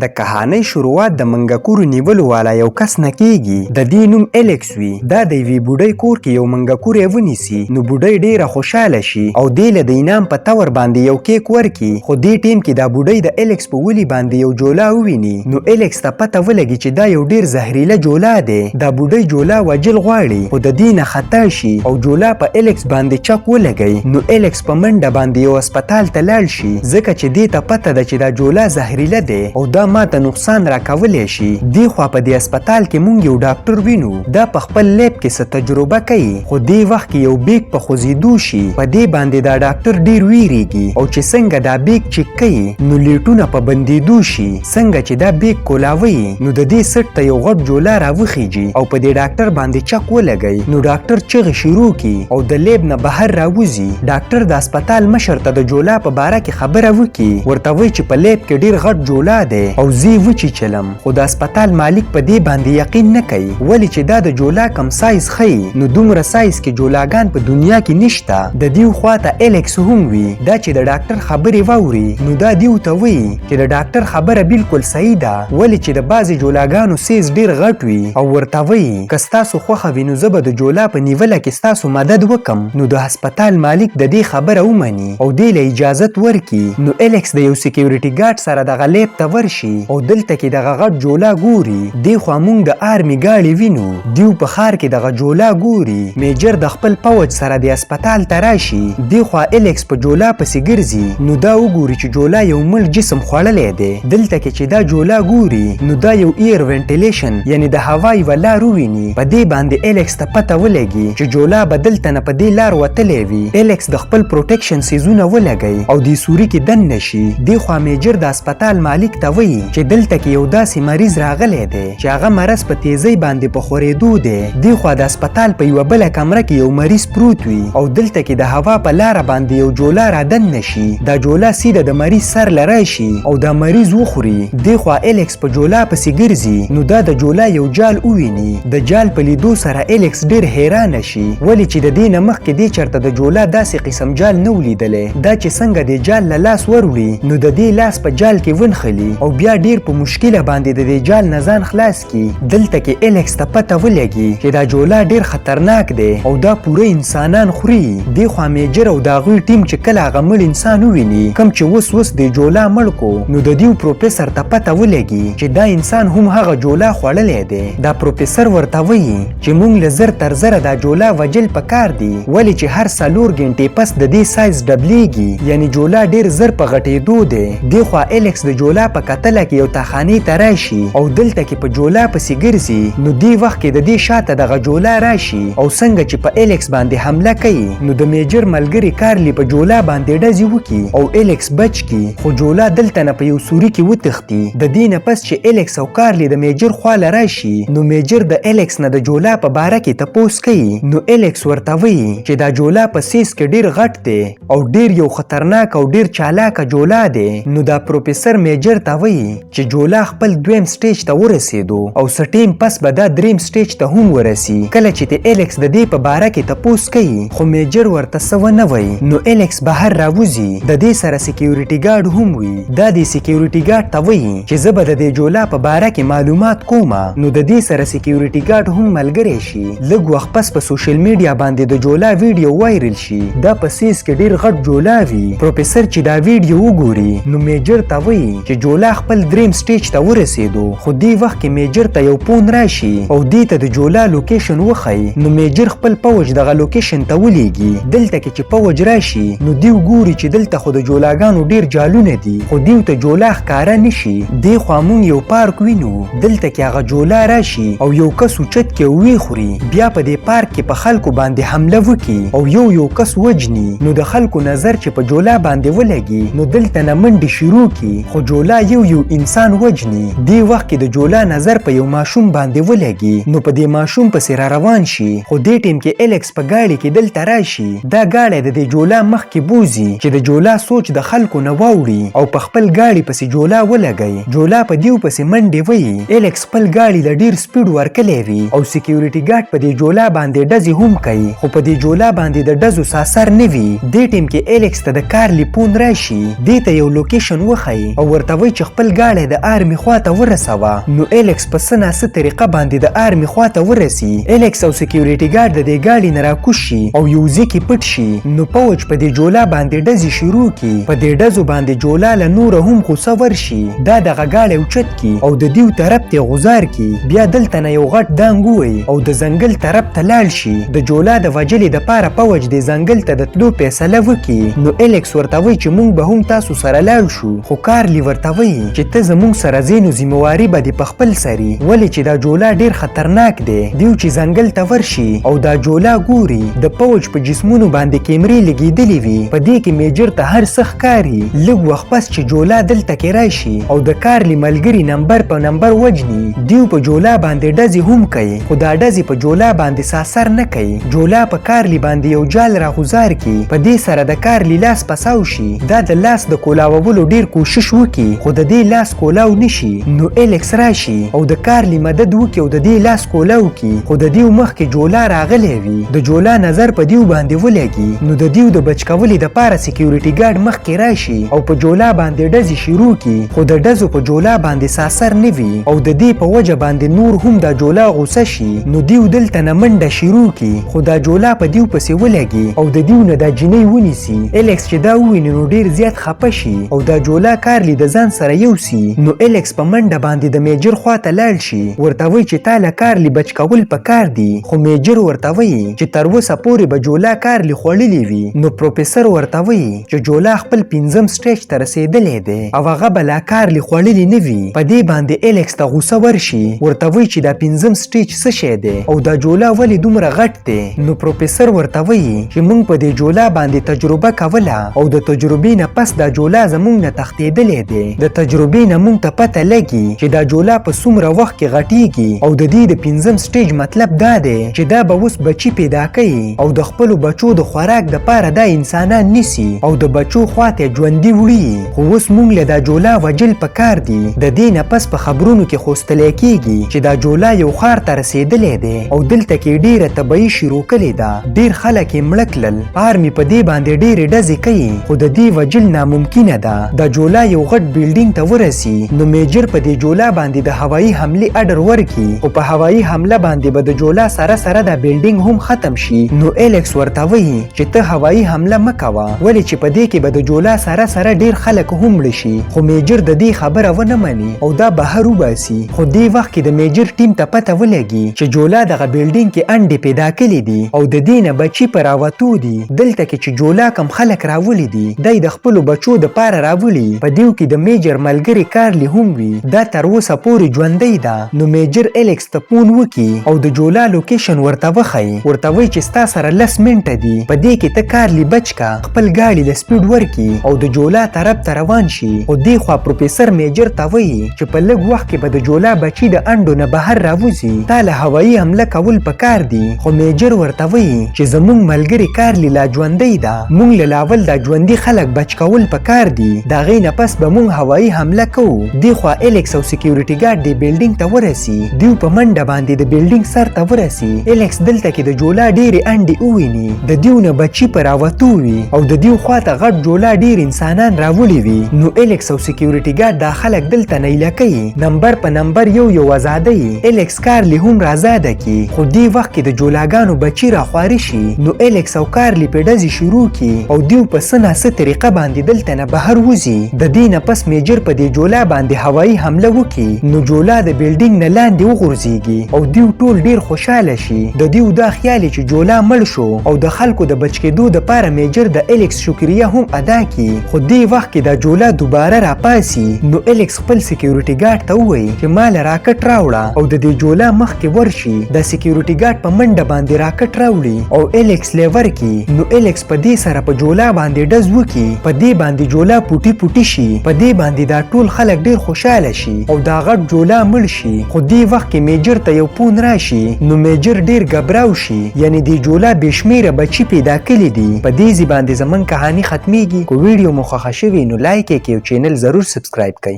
د کهانۍ شروعات د منګکورو نیولو والا یو کس نه کیږي. د دې نوم الیکس وي. دا د یوې بوډۍ کور کې یو منګکوری ونیسي، نو بوډۍ ډیره خوشحاله شي او دې له د انعام په طور باندې یو کیک ورکي. خو دې ټیم کې دا بوډۍ د الیکس په ولي باندې یو جولا وویني، نو الیکس ته پته ولګي چې دا یو ډیر زهریله جولا دی. دا بوډۍ جولا وژل غواړي، خو د دې نه خطا شي او جولا په الیکس باندې چک ولګي. نو الیکس په منډه باندې یو هسپتال ته لاړ شي، ځکه چې دې ته پته ده چې دا جولا زهریله دی او دا ماته نقصان راکولی شي. دې خوا په دې هسپتال کې مونږ یو ډاکټر وینو، دا په خپل lab کې څه تجربه کوي، خو دې وخت کې یو bag په خوځېدو شي. په دې باندې دا ډاکټر ډیر ویریږي او چې څنګه دا bag چک کوي، نو لیټونه په بندېدو شي. څنګه چې دا bag کولاوي، نو د دې څټ ته یو غټ جولا راوخیږي او په دې ډاکټر باندې چک ولګي. نو ډاکټر چغې شروع کی او د lab نه بهر راوځي. ډاکټر د هسپتال مشر ته د جولا په باره کې خبره وکي، ورته وایي چې په lab کې ډیر غټ جولا دی او زه یې وچیچلم. خو د هسپتال مالک په دې باندې یقین نه کوي، ولې چې دا د جولا کم سایز ښیي، نو دومره سایز کې جولاګان په دنیا کې نشته. د دیو خواته الیکس هم وي. دا چې د ډاکټر خبرې واوري، نو دا دیو ته وایي چې د ډاکټر خبره بالکل صحیح ده، ولې چې د بعضې جولاګانو سایز ډیر غټ وي، او ورته وایي که ستاسو خوښه وي، نو زه به د جولا په نیوله کې ستاسو مدد وکم. نو د هسپتال مالک د دې خبره ومني او دې له اجازت ورکي. نو الیکس د یو security guard سره دغه lab ته ورشي او دلته کې دغه غټ جولا ګوري. دې خوا مونږ د army ګاړي وینو، دیو په ښار کې دغه جولا ګوري. میجر د خپل پوج سره د هسپتال ته راشي. دې خوا الیکس په جولا پسې ګرځي، نو دا وګوري چې جولا یو مړ جسم خوړلی دی. دلته کې چې دا جولا ګوري، نو دا یو air ventilation، یعنی د هوا یوه لار وویني. په دې باندې الیکس ته پته ولګي چې جولا به دلته نه په دې لار وتلی وي. الیکس د خپل protection څیزونه ولګي او دې سوري کې دننه شي. دې خوا میجر د هسپتال مالک ته وایي چې دلته کې یو داسې مریض راغلی دی چې هغه مرض په تیزۍ باندې په خورېدو دی. دې خوا د هسپتال په یوه بله کمره کې یو مریض پروت وي او دلته کې د هوا په لاره باندې یو جولا را دننه شي. دا جولا سیده د مریض سر له راشي او دا مریض وخوري. دې خوا الیکس په جولا پسې ګرځي، نو دا د جولا یو جال وویني. د جال په لیدو سره الیکس ډیر حیران شي، ولې چې د دې نه مخکې دې چرته د جولا داسې قسم جال نه ولیدلی. دا چې څنګه د جال له لاس وروړي، نو د دې لاس په جال کې ونښلي او بیا ډیر په مشکله باندې د دې جال نه ځان خلاص کی. دلته کې الیکس ته پته ولګي چې دا جولا ډیر خطرناک دی او دا پوره انسانان خوري. دې خوا میجر او د هغوی ټیم چې کله هغه مړ انسان وویني، کم چې اوس اوس د جولا مړ کو، نو د دیو پروفیسر ته پته ولګي چې دا انسان هم هغه جولا خوړلی دی. دا پروفیسر ورته وایي چې مونږ له زر تر زره دا جولا وژل پکار دي، ولې چې هر 4 ګنټې پس د دې سایز ډبلیږي، یعنی جولا ډیر زر په غټېدو دی. دې خوا الیکس د جولا په کتله کې یو تاخانې ته راشي او دلته کې په جولا پسې ګرځي. نو دې وخت کې د دې شاته دغه جولا راشي او څنګه چې په الیکس باندې حمله کوي، نو د میجر ملګری کارلی په جولا باندې ډزې وکي او الیکس بچ کی، خو جولا دلته نه په یو سوري کې وتښتي. د دې نه پس چې الیکس او کارلی د میجر خواله راشي، نو میجر د الیکس نه د جولا په باره کې تپوس کوي. نو الیکس ورته وایي چې دا جولا په سایز کې ډیر غټ دی او ډیر یو خطرناک او ډیر چالاکه جولا دی. نو دا پروفیسر میجر ته وایي چې جولا خپل دویم stage ته ورسېدو او څه ټیم پس به دا دریم stage ته هم ورسي. کله چې ته الیکس د دې په باره کې تپوس کوي، خو میجر ورته څه ونه وایي. نو الیکس بهر راوځي، د دې سره security guard هم وي. دا د security guard ته وایي چې زه به د دې جولا په باره کې معلومات کومه. نو د دې سره security guard هم ملګری شي. لږ وخت پس په social media باندې د جولا ویډیو viral شي. دا په سایز کې ډیر غټ جولا وي. پروفیسر چې دا ویډیو وګوري، نو میجر ته وایي چې جولا خپل دریم stage ته ورسېدو. خو دې وخت کې میجر ته یو phone راشي او دې ته د جولا location وښیي. نو میجر خپل پوج دغه location ته ولیږي. دلته کې چې پوج راشي، نو دیو ګوري چې دلته خو د جولاګانو ډیر جالونه دي، خو دیو ته جولا ښکاره نشي. دې خوا مونږ یو پارک وینو، دلته کې هغه جولا راشي او یو کس اوچت کې وی خوري، بیا په دې پارک کې په خلکو باندې حمله وکي او یو یو کس وجني. نو د خلکو نظر چې په جولا باندې ولګي، نو دلته نه منډې شروع کی، خو جولا یو یو انسان وجني. دې وخت کې د جولا نظر په یو ماشوم باندې ولګي، نو په دې ماشوم پسې را روان شي. خو دې ټیم کې الیکس په ګاډي کې دلته راشي. دا ګاډی د دې جولا مخ کې بوزي چې د جولا سوچ د خلکو نه واوړي او په خپل ګاډي پسې جولا ولګي. جولا په دیو پسې منډې وهي. الیکس خپل ګاډي له ډیر speed ورکلی وي او security guard په دې جولا باندې ډزې هم کوي، خو په دې جولا باندې د ډزو څه اثر نه وي. دې ټیم کې الیکس ته د کارلی phone راشي، دې ته یو location وښیي او ورته وایي چې خپل خپل ګاډی د آرمي خواته ورسوه. نو الیکس په څه نا څه طریقه باندې د آرمي خواته ورسي. الیکس او سکیورټي ګارډ د دې ګاډي نه راکوز شي او یو ځای کې پټ شي. نو پوج په دې جولا باندې ډزې شروع کړي. په دې ډزو باندې جولا له نوره هم غوسه ورشي. دا دغه ګاډی اوچت کړي او د دیو طرف ته غوزار کړي. بیا دلته نه یو غټ دانګ ووهي او د ځنګل طرف ته لاړ شي. د جولا د وژلې دپاره پوج دې ځنګل ته د تلو فیصله وکړي. نو الیکس ورته وایي چې مونږ به هم تاسو سره لاړ شو، خو کارلی ورته وایي چې ته زمونږ سره ځې نو ذمه به دې په خپل سري، ولې چې دا جولا ډیر خطرناک دی. دیو چې ځنګل ته ورشي او دا جولا ګوري، د پوج په جسمونو باندې کیمرې لګېدلې وي، په دې کې میجر ته هر څه ښکاري. لږ وخت پس چې جولا دلته کې راشي او د کارلی ملګري نمبر په نمبر وژني. دیو په جولا باندې ډزې هم کوي، خو دا ډزې په جولا باندې څه اثر نه کوي. جولا په کارلی باندې یو جال راغوزار کړي، په دې سره د کارلی لاس پساو شي. دا د لاس د کولاولو ډیر کوشش وکړي، خو د دې لاس کولاو نشي. نو الیکس راشي او د کارلی مدد وکړي او د دې لاس کولاو کړي، خو د دیو مخکې جولا راغلی وي. د جولا نظر په دیو باندې ولګي، نو د دیو د بچ کولې دپاره سکیورټي ګارډ مخکې راشي او په جولا باندې ډزې شروع کړي، خو د ډزو په جولا باندې څه اثر نه وي او د دې په وجه باندې نور هم دا جولا غوسه شي. نو دیو دلته نه منډه شروع کړي، خو دا جولا په دیو پسې ولګي او د دیو نه دا جینۍ ونیسي. الیکس چې دا وویني نو ډیر زیات خپه شي او دا جولا کارلی د ځان سره یوسي. نو الیکس په منډه باندې د میجر خواته لاړ شي، ورته وایي چې تا له کارلی بچ کول پکار دي، خو میجر ورته وایي چې تر اوسه پورې به جولا کارلی خوړلی وي. نو پروفیسر ورته وایي چې جولا خپل پنځم سټیج ته رسېدلی دی او هغه به لا کارلی خوړلی نه وي. په دې باندې الیکس ته غوسه ورشي، ورته وایي چې دا پنځم سټیج څه شی دی او دا جولا ولې دومره غټ دی؟ نو پروفیسر ورته وایي چې مونږ په دې جولا باندې تجربه کوله او د تجربې نه پس دا جولا زمونږ نه تښتېدلی دی. د تجربې نه مونږ ته پته لګي چې دا جولا په څومره وخت کې غټیږي او د دې د پنځم سټیج مطلب دا دی چې دا به اوس بچي پیدا کوي او د خپلو بچو د خوراک دپاره دا انسانان نیسي او د بچو خواته ژوندي وړي. خو اوس مونږ له دا جولا وژل پکار دي. د دې نه پس په خبرونو کې ښوستلی کیږي چې دا جولا یو ښار ته رسېدلی دی او دلته کې ډیره تباهي شروع کړې ده، ډیر خلک یې مړه کړل. آرمي په دې باندې ډیرې ډزې کوي، خو د دې وژل ناممکنه ده. دا جولا یو غټ بلډینګ ته ورسي، نو میجر په دې جولا باندې د هوایي حملې اډر ورکړي، خو په هوایي حمله باندې به د جولا سره سره دا بلډینګ هم ختم شي. نو الیکس ورته وایي چې ته هوایي حمله مه کوه، ولې چې په دې کې به د جولا سره سره ډیر خلک هم مړه شي. خو میجر د دې خبره ونه مني او دا بهر وباسي. خو دې وخت کې د میجر ټیم ته پته ولګي چې جولا دغه بلډینګ کې انډې پیدا کړي دي او د دې نه بچي په راوتو دي. دلته کې چې جولا کم خلک راوړي دي، دی د خپلو بچو د پاره راوړي. په دیو کې د میجر ملګری کارلی هم وي، دا تر اوسه پورې ژوندۍ ده. نو میجر الیکس ته فون وکړي او د جولا لوکیشن ورته وښیي، ورته وایي چې ستا سره 10 منټه دي، په دې کې ته کارلی بچ کا، خپل ګاډي له سپیډ ورکړي او د جولا طرف ته روان شي. خو دې خوا پروفیسر میجر ته وایي چې په لږ وخت کې به د جولا بچي د انډو نه بهر راوځي، تا له هوایي حمله کول پکار دي. خو میجر ورته وایي چې زمونږ ملګری کارلی لا ژوندۍ ده، مونږ له لاول دا ژوندي خلک بچ کول پکار دي، د هغې نه پس به مونږ هوایي حمله کوو. دې خوا الیکس او سکیورټي ګارډ دې بلډینګ ته ورسي. دیو په منډه باندې د بلډینګ سر ته ورسي. الیکس دلته کې د جولا ډېرې انډې وویني، د دیو نه بچي په راوتو وي او د دیو خواته غټ جولا ډېر انسانان راوړي وي. نو الیکس او سکیورټي ګارډ دا خلک دلته نه ایله کوي، نمبر په نمبر یو یو ازادوي. الیکس کارلی هم رازاده کړي، خو دې وخت کې د جولاګانو بچي راخواره شي. نو الیکس او کارلی په ډزې شروع کړي او دیو په څه نا څه طریقه باندې دلته نه بهر وځي. د دې نه پس میجر په دې جولا باندې هوایي حمله وکړي، نو جولا د بلډینګ نه لاندې وغورځیږي او دیو ټول ډیر خوشحاله شي. د دیو دا خیال چې جولا مړ شو او د خلکو د بچ کېدو دپاره میجر د الیکس شکریه هم ادا کړي. خو دې وخت کې دا جولا دوباره راپاسي. نو الیکس خپل سکیورټي ګارډ ته ووایي چې ما له راکټ راوړه او د دې جولا مخکې ورشي. د سکیورټي ګارډ په منډه باندې راکټ راوړي او الیکس له ورکي. نو الیکس په دې سره په جولا باندې ډز وکړي، په دې باندې جولا پوټي پوټي شي. په دې باندې دا ټول خلک ډیر خوشحاله شي او دا غټ جولا مړ شي. خو دې وخت کې میجر ته یو فون راشي، نو میجر ډیر ګبراو شي، یعنی دې جولا بې شمېره بچي پیدا کړي دي. په دې ځای باندې زمونږ کهانی ختمیږي. که ویډیو مو خوښه شوې نو لایک یې کړئ او چینل ضرور سبسکرایب کړئ.